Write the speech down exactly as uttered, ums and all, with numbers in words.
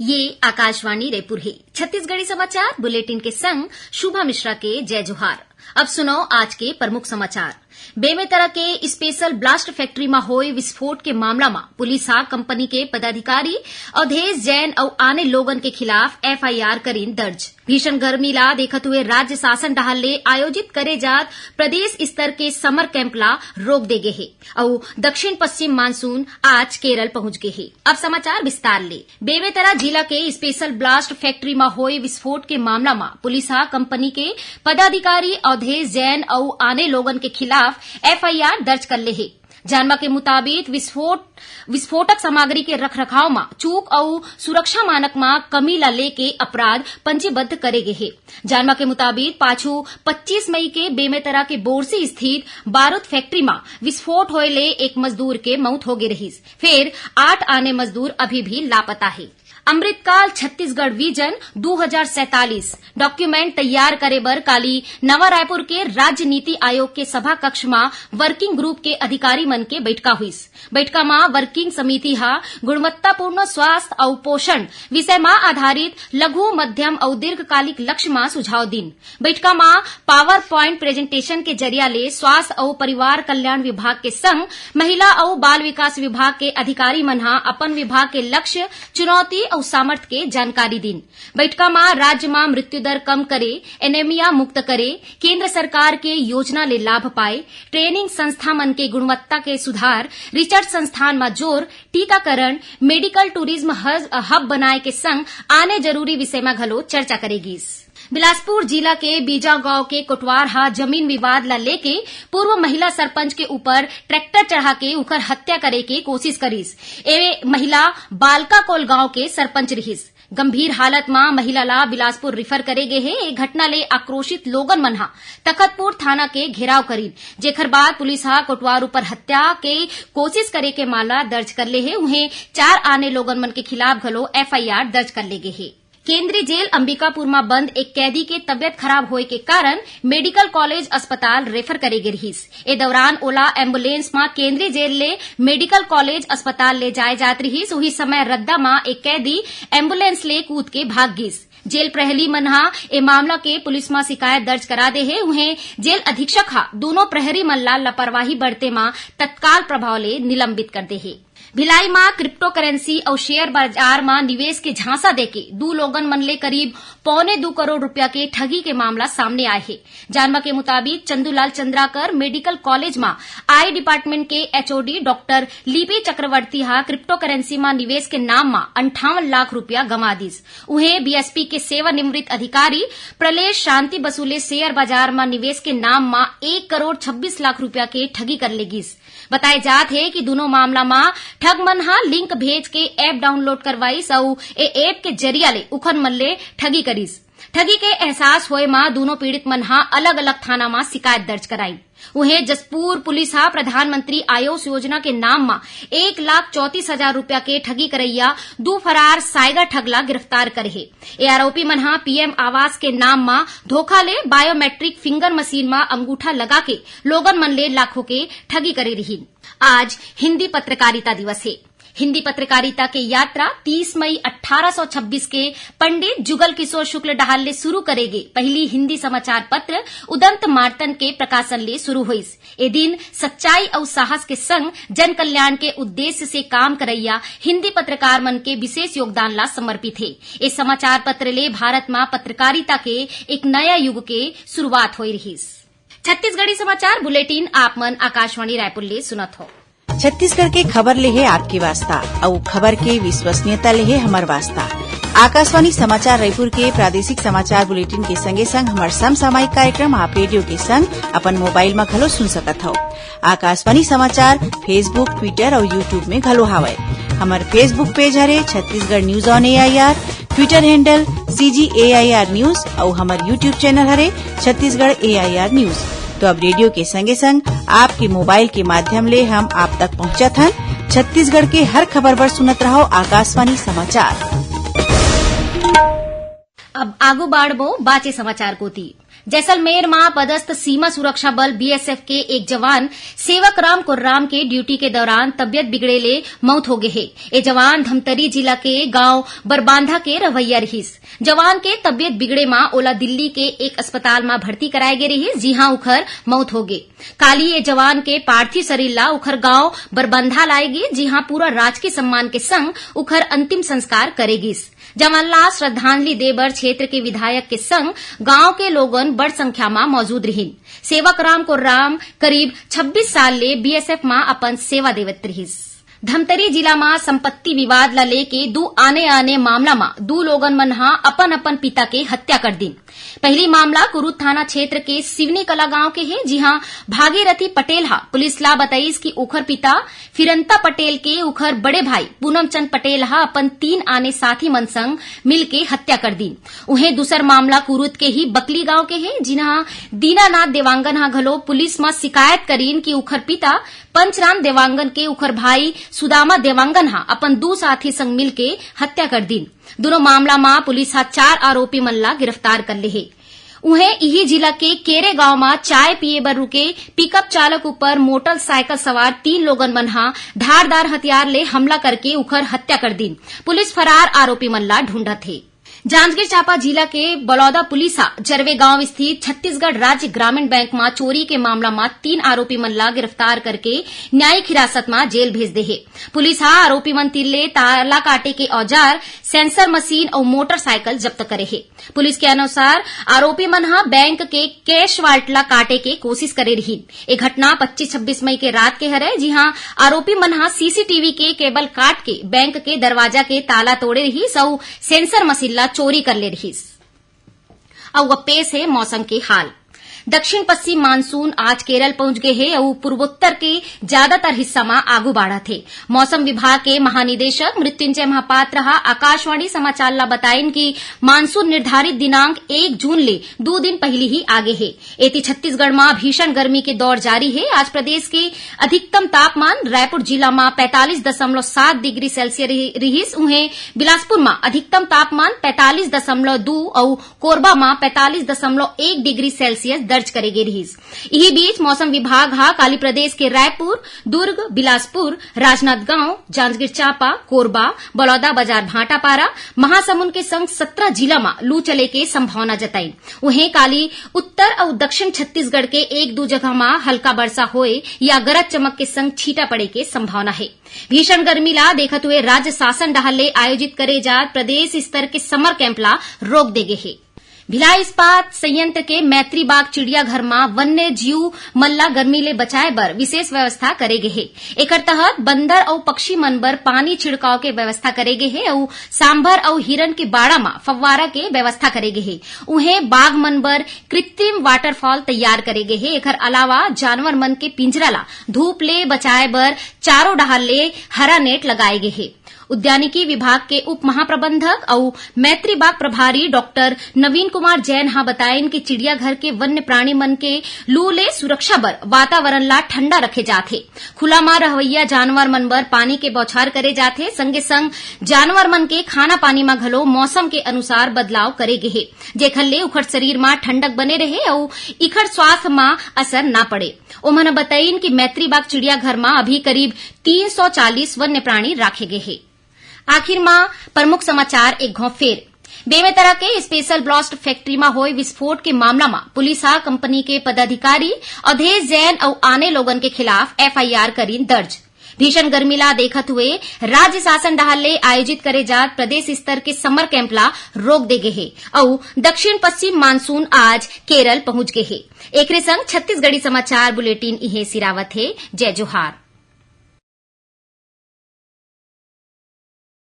ये आकाशवाणी रायपुर हे। छत्तीसगढ़ी समाचार बुलेटिन के संग शुभा मिश्रा के जय जोहार। अब सुनव आज के प्रमुख समाचार। बेमेतरा के स्पेशल ब्लास्ट फैक्ट्री म होए विस्फोट के मामला म पुलिस ह कंपनी के पदाधिकारी अवधेश जैन अउ आने लोगन के खिलाफ एफआईआर करिन दर्ज। भीषण गर्मी ला देखत हुए राज्य शासन डहार ले आयोजित करे जात प्रदेश स्तर के समर कैंप ला रोक दे गे हे अउ दक्षिण पश्चिम मानसून आज केरल पहुंच गे हे। अब समाचार विस्तार ले। बेमेतरा जिला के स्पेशल ब्लास्ट फैक्ट्री म होए विस्फोट के मामला म पुलिस ह कंपनी के पदाधिकारी अवधेश जैन अउ आने लोगन के खिलाफ एफआईआर दर्ज कर ले हे। जानबा के मुताबिक विस्फोट, विस्फोटक सामग्री के रखरखाव म चूक अउ सुरक्षा मानक म कमी ला लेके अपराध पंजीबद्ध करे गे हे। जानबा के मुताबिक पाछू पच्चीस मई के बेमेतरा के बोरसी स्थित बारूद फैक्ट्री म विस्फोट होए ले एक मजदूर के मौत हो गे रहिस। फेर आठ आने मजदूर अभी भी लापता हे। अमृतकाल छत्तीसगढ़ विजन दू हजार सैंतालीस डॉक्यूमेंट तैयार करे बर काली नवा रायपुर के राज्य नीति आयोग के सभा कक्ष म वर्किंग ग्रुप के अधिकारी मन के बइठका हुइस। बइठका म वर्किंग समिति ह गुणवत्तापूर्ण स्वास्थ्य अउ पोषण विषय म आधारित लघु, मध्यम अउ दीर्घकालिक लक्ष्य म सुझाव दिन। बइठका म पावर प्वाइंट प्रेजेंटेशन के जरिया ले स्वास्थ्य अउ परिवार कल्याण विभाग के संग महिला अउ बाल विकास विभाग के अधिकारी मन ह अपन विभाग के लक्ष्य, चुनौती अउ सामर्थ्य के जानकारी दिन। बइठका म राज्य म मृत्यु दर कम करे, एनीमिया मुक्त करे, केंद्र सरकार के योजना ले लाभ पाए, ट्रेनिंग संस्था मन के गुणवत्ता के सुधार, रिसर्च संस्थान म जोर, टीकाकरण, मेडिकल टूरिज्म हज-, हब बनाए के संग आने जरूरी विषय म घलो चर्चा करे गीस। बिलासपुर जिला के बीजा गांव के कोटवार ह जमीन विवाद ला लेके पूर्व महिला सरपंच के ऊपर ट्रैक्टर चढ़ा के उखर हत्या करे के कोशिश करिस। ए महिला बालका कोल गांव के सरपंच रिहिस। गंभीर हालत म महिला ला बिलासपुर रिफर करे गे हे। ए घटना ले आक्रोशित लोगन मन ह तखतपुर थाना के घेराव करिन, जेखर बाद पुलिस ह कोटवार ऊपर हत्या के कोशिश करे के मामला दर्ज कर ले हे। उहें चार आने लोगन मन के खिलाफ घलो एफआईआर दर्ज कर ले गे हे। केंद्रीय जेल अंबिकापुर म बंद एक कैदी के तबियत खराब होए के कारण मेडिकल कॉलेज अस्पताल रेफर करे गे रिहिस। ए दौरान ओला एम्बुलेंस म केंद्रीय जेल ले मेडिकल कॉलेज अस्पताल ले जाए जात रिहिस। उही समय रद्दा म एक कैदी एम्बुलेंस ले कूद के भाग गिस। जेल प्रहरी मन ह ए मामला के पुलिस म शिकायत दर्ज करा दे हे। उहें जेल अधीक्षक ह दूनों प्रहरी मन ला लापरवाही बरते म तत्काल प्रभाव ले निलंबित कर दे हे। भिलाई म क्रिप्टो करेंसी अउ शेयर बाजार म निवेश के झांसा देके दू लोगन मन ले करीब पौने दू करोड़ रुपया के ठगी के मामला सामने आए हे। जानबा के मुताबिक, चंदूलाल चंद्राकर मेडिकल कॉलेज म आई डिपार्टमेंट के एचओडी डॉक्टर लिपि चक्रवर्ती ह क्रिप्टो करेंसी म निवेश के नाम म अंठावन लाख रुपया गंवा दिस। उहें, बीएसपी के सेवानिवृत्त अधिकारी प्रलेश शांति बसु ले शेयर बाजार म निवेश के नाम म एक करोड़ छब्बीस लाख रुपया के ठगी कर ले गिस। बताए जात हे कि दूनों मामला म ठग मन ह लिंक भेज के ऐप डाउनलोड करवाइस अउ ए ऐप के जरिया ले उखन मन ले ठगी करिस। ठगी के एहसास होए म दूनों पीड़ित मन ह अलग-अलग थाना म शिकायत दर्ज कराइन। उहें, जशपुर पुलिस ह प्रधानमंत्री आयुष योजना के नाम म एक लाख चौंतीस हजार रुपया के ठगी करइया दू फरार साइबर ठग ला गिरफ्तार करे हे। ए आरोपी मन ह पीएम आवास के नाम म धोखा ले बायोमेट्रिक फिंगर मशीन म अंगूठा लगा के लोगन मन ले लाखों के ठगी करे रिहिन। आज हिंदी पत्रकारिता दिवस हे। हिंदी पत्रकारिता के यात्रा तीस मई अट्ठारह सौ छब्बीस के पंडित जुगल किशोर शुक्ल डहार ले शुरू करे गे पहिली हिंदी समाचार पत्र उदंत मार्तंड के प्रकाशन ले शुरू होइस। ए दिन सच्चाई अउ साहस के संग जन कल्याण के उद्देश्य से काम करइया हिंदी पत्रकार मन के विशेष योगदान ला समर्पित हे। ए समाचार पत्र ले भारत म पत्रकारिता के एक नया युग के शुरुआत होए रिहिस। छत्तीसगढ़ी समाचार बुलेटिन आप मन आकाशवाणी रायपुर ले सुनत हो। छत्तीसगढ़ के खबर ले हे आपके वास्ता, अउ खबर के विश्वसनीयता ले हे हमर वास्ता। आकाशवाणी समाचार रायपुर के प्रादेशिक समाचार बुलेटिन के संगे संग हमर समसामयिक कार्यक्रम आप रेडियो के संग अपन मोबाइल म घलो सुन सकत हव। आकाशवाणी समाचार Facebook, Twitter अउ YouTube में घलो हावय। हमर Facebook पेज हरे Chhattisgarh news on AIR, Twitter handle CG AIR news अउ हमर YouTube चैनल हरे छत्तीसगढ़ एआईआर न्यूज। तो अब रेडियो के संगे संग आपके मोबाइल के माध्यम ले हम आप तक पहुंचत हन। छत्तीसगढ़ के हर खबर बर सुनत रहव आकाशवाणी समाचार। अब आगू बाढ़बो बाचे समाचार कोती। जैसलमेर म पदस्थ सीमा सुरक्षा बल, बीएसएफ, के एक जवान सेवक राम कोर्राम के ड्यूटी के दौरान तबियत बिगड़े ले मौत हो गे हे। ए जवान धमतरी जिला के गांव बरबांधा के रहवैया रिहिस। जवान के तबियत बिगड़े म ओला दिल्ली के एक अस्पताल म भर्ती कराए गे रिहिस, जिहां उखर मौत हो गे। काली ए जवान के पार्थिव शरीर ला उखर गांव बरबांधा लाए गे, जिहां पूरा राजकीय सम्मान के संग उखर अंतिम संस्कार करे गिस। जवान ला श्रद्धांजलि दे बर क्षेत्र के विधायक के संग गांव के लोगन बड़ संख्या म मौजूद रिहिन। सेवक राम कोर्राम करीब छब्बीस साल ले बीएसएफ म अपन सेवा देवत रिहिस। धमतरी जिला म संपत्ति विवाद ला लेके दू आने-आने मामला म दू लोगन मन ह अपन-अपन पिता के हत्या कर दिन। पहिली मामला कुरुद थाना क्षेत्र के सिवनी कला गांव के हे, जिहां भागीरथी पटेल ह पुलिस ला बताइस कि उखर पिता फिरंता पटेल के उखर बड़े भाई पूनमचंद पटेल ह अपन तीन आने साथी मन संग मिलके हत्या कर दीन। उहें दूसर मामला कुरुद के ही बकली गांव के हे, जिन्हा दीनानाथ देवांगन ह घलो पुलिस म शिकायत करीन कि उखर पिता पंचराम देवांगन के उखर भाई सुदामा देवांगन ह अपन दू साथी संग मिलके हत्या कर दीन। दूनों मामला म पुलिस ह चार आरोपी मन ला गिरफ्तार कर ले हे। उहें, इही जिला के केरे गांव म चाय पीए बर रुके पिकअप चालक ऊपर मोटरसाइकिल सवार तीन लोगन मन ह धारदार हथियार ले हमला करके उखर हत्या कर दीन। पुलिस फरार आरोपी मन ला ढूंढत हे। जांजगीर चांपा जिला के बलौदा पुलिस ह जरवे गांव स्थित छत्तीसगढ़ राज्य ग्रामीण बैंक म चोरी के मामला म तीन आरोपी मन ला गिरफ्तार करके न्यायिक हिरासत म जेल भेज दे हे। पुलिस ह आरोपी मन तीर ले ताला काटे के औजार, सेंसर मशीन अउ मोटरसाइकिल जब्त करे हे। पुलिस के अनुसार, आरोपी मन ह बैंक के कैश वाल्ट ला काटे के कोशिश करे रिहिन। ए घटना पच्चीस छब्बीस मई के रात के हरय, जिहां आरोपी मन ह सीसीटीवी के केबल काट के बैंक के दरवाजा के ताला तोड़े रिहिस अउ सेंसर मशीन ला चोरी कर ले रिहिस। अउ अब पेश हे मौसम के हाल। दक्षिण पश्चिम मानसून आज केरल पहुंच गे हे अउ पूर्वोत्तर के ज्यादातर हिस्सा म आगू बाढ़त हे। मौसम विभाग के महानिदेशक मृत्युंजय महापात्र ह आकाशवाणी समाचार ला बताइन कि मानसून निर्धारित दिनांक एक जून ले दू दिन पहिली ही आगे हे। एती छत्तीसगढ़ म भीषण गर्मी के दौर जारी हे। आज प्रदेश के अधिकतम तापमान रायपुर जिला म पैंतालीस दशमलव सात डिग्री सेल्सियस रिहि-, रिहिस। उहें, बिलासपुर म अधिकतम तापमान पैंतालीस दशमलव दू अउ कोरबा म पैंतालीस दशमलव एक डिग्री सेल्सियस दर्ज करे गे रिहिस। इही बीच, मौसम विभाग ह काली प्रदेश के रायपुर, दुर्ग, बिलासपुर, राजनांदगांव, जांजगीर चांपा, कोरबा, बलौदा बाजार भाटापारा, महासमुंद के संग सत्रह जिला म लू चले के संभावना जताइन। उहें, काली उत्तर अउ दक्षिण छत्तीसगढ़ के एक दू जगह म हल्का बरसा होए या गरज चमक के संग छींटा पड़े के संभावना हे। भीषण गर्मी ला देखत हुए राज्य शासन डहार ले आयोजित करे जात प्रदेश स्तर के समर कैंप ला रोक दे गे हे। भिलाई इस्पात संयंत्र के मैत्री बाग चिड़ियाघर म वन्य जीव मन ला गर्मी ले बचाए बर विशेष व्यवस्था करे गे हे। एकर तहत बंदर अउ पक्षी मन बर पानी छिड़काव के व्यवस्था करे गे हे अउ सांभर अउ हिरन के बाड़ा म फव्वारा के व्यवस्था करे गे हे। उहें, बाघ मन बर कृत्रिम वाटरफॉल तैयार करे गे हे। एकर अलावा जानवर मन के पिंजरा ला धूप ले बचाए बर चारों डहार ले हरा नेट लगाए गे हे। उद्यानिकी विभाग के उप महाप्रबंधक अउ मैत्री बाग प्रभारी डॉक्टर नवीन कुमार जैन ह बताइन कि चिड़ियाघर के वन्य प्राणी मन के लू ले सुरक्षा बर वातावरण ला ठंडा रखे जात हे। खुला म रहवइया जानवर मन बर पानी के बौछार करे जात हे। संगे संग जानवर मन के खाना पानी म घलो मौसम के अनुसार बदलाव करे गे हे, जेखर ले उखर शरीर म ठंडक बने रहे अउ इखर स्वास्थ्य म असर ना पड़े। ओमन बताइन कि मैत्री बाग चिड़ियाघर म अभी करीब तीन सौ चालीस वन्य प्राणी राखे गे हे। आखिर म प्रमुख समाचार एक घौं फेर। बेमेतरा के स्पेशल ब्लास्ट फैक्ट्री म होए विस्फोट के मामला म पुलिस ह कंपनी के पदाधिकारी अवधेश जैन अउ आने लोगन के खिलाफ एफआईआर करीन दर्ज। भीषण गर्मी ला देखत हुए राज्य शासन डहार ले आयोजित करे जात प्रदेश स्तर के समर कैंप ला रोक दे गे हे अउ दक्षिण पश्चिम मानसून आज केरल पहुंच गे हे। एकरे संग छत्तीसगढ़ी समाचार बुलेटिन इहें सिरावत हे। जय जोहार।